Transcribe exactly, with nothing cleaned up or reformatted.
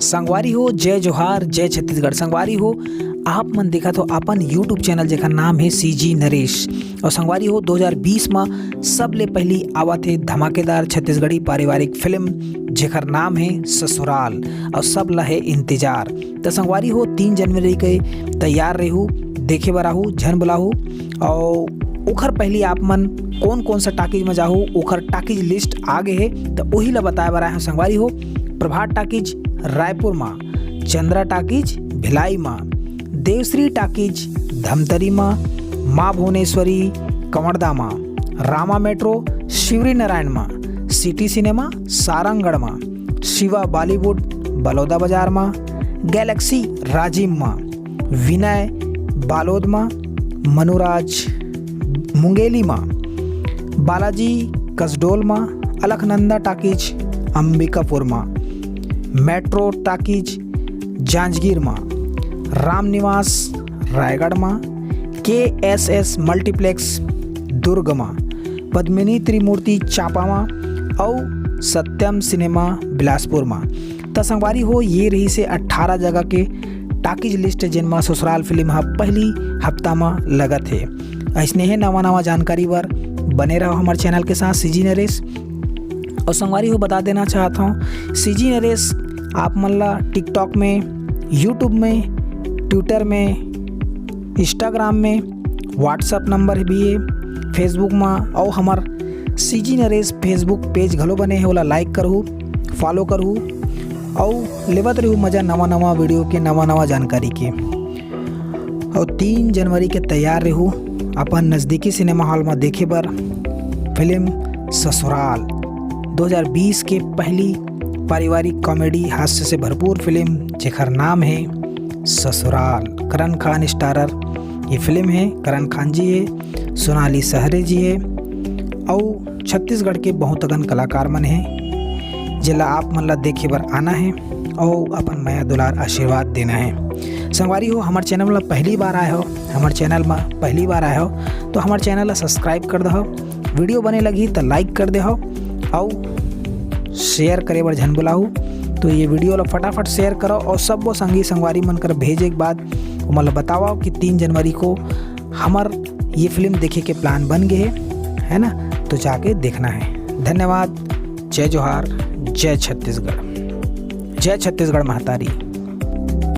संगवारी हो, जय जोहार, जय छत्तीसगढ़। संगवारी हो, आप मन देखत हो अपन YouTube चैनल, जेकर नाम हे सीजी नरेश। और संगवारी हो, दो हज़ार बीस म सबले पहली आवत हे धमाकेदार छत्तीसगढ़ी पारिवारिक फिल्म, जेकर नाम हे ससुराल, और सब ला हे इंतजार। त संगवारी हो, तीन जनवरी के तैयार रहू, देखे बर आहू, झन बुलाहू। और ओखर पहली आप मन कौन कौन सा टाकीज में जाहू, ओखर टाकीज लिस्ट आ गए हे, त ओही ला बताए बर आए हूँ संगवारी हो। प्रभात टाकीज रायपुर मा, चंद्रा टाकीज भिलाई मा, देवश्री टाकीज धमतरी मा, माँ भुवनेश्वरी कंवरदा मा, रामा मेट्रो शिवरी नारायण मा, सिटी सिनेमा सारंगढ़ मा, शिवा बॉलीवुड बलौदा बाजार मा, गैलेक्सी राजिम मा, विनय बालोद मा, मनुराज मुंगेली मा, बालाजी कसडोल मा, अलखनंदा टाकीज अंबिकापुर मा, मेट्रो टाकीज जांजगीर मा, रामनिवास रायगढ़ मा, केएसएस मल्टीप्लेक्स दुर्ग मा, पद्मिनी त्रिमूर्ति चांपा मा, अउ सत्यम सिनेमा बिलासपुर मा। त संगवारी हो, ये रहिसे अट्ठारह जगह के टाकीज लिस्ट, जेन मा ससुराल फिल्म ह पहली हफ्ता मा लगत हे। अइसने हे नवा नवा जानकारी बर बने रहो हमर चैनल के साथ सीजी नरेश। और संगवारी हो, बता देना चाहत हूँ, सीजी नरेश आप मन ला TikTok में, YouTube में, Twitter में, Instagram में, WhatsApp नंबर भी हे, Facebook मा, और हमर सीजी नरेश Facebook पेज घलो बने हे, ओला लाइक करहू, फॉलो करहू, और लेवत रहू मजा नवा नवा वीडियो के, नवा नवा जानकारी के। और तीन जनवरी के तैयार रहू अपन नजदीकी सिनेमा हॉल में देखे बर फिल्म ससुराल, दो हज़ार बीस के पहली पारिवारिक कॉमेडी हास्य से भरपूर फिल्म, जेकर नाम हे ससुराल। करण खान स्टारर ये फिल्म हे, करण खान जी हे, सोनाली सहरे जी हे, अउ छत्तीसगढ़ के बहुत अकन कलाकार मन हे, जेला आप मन ला देखे बर आना हे अउ अपन मया दुलार आशीर्वाद देना हे। संगवारी हो, हमर चैनल ला पहली बार आए हो, हमर चैनल मा पहली बार आए हो, तो हमर चैनल ला सब्सक्राइब कर दहो। वीडियो बने लगही त लाइक कर देहो, अउ शेयर करे बर झन बुलाहू। तो ये वीडियो ला फटाफट शेयर करो और सब्बो संगी संगवारी मन कर भेजे के बाद ओमन ला बताओ कि तीन जनवरी को हमर ये फिल्म देखे के प्लान बन गए हे, है ना? तो जाके देखना हे। धन्यवाद। जय जोहार, जय छत्तीसगढ़, जय छत्तीसगढ़ महतारी।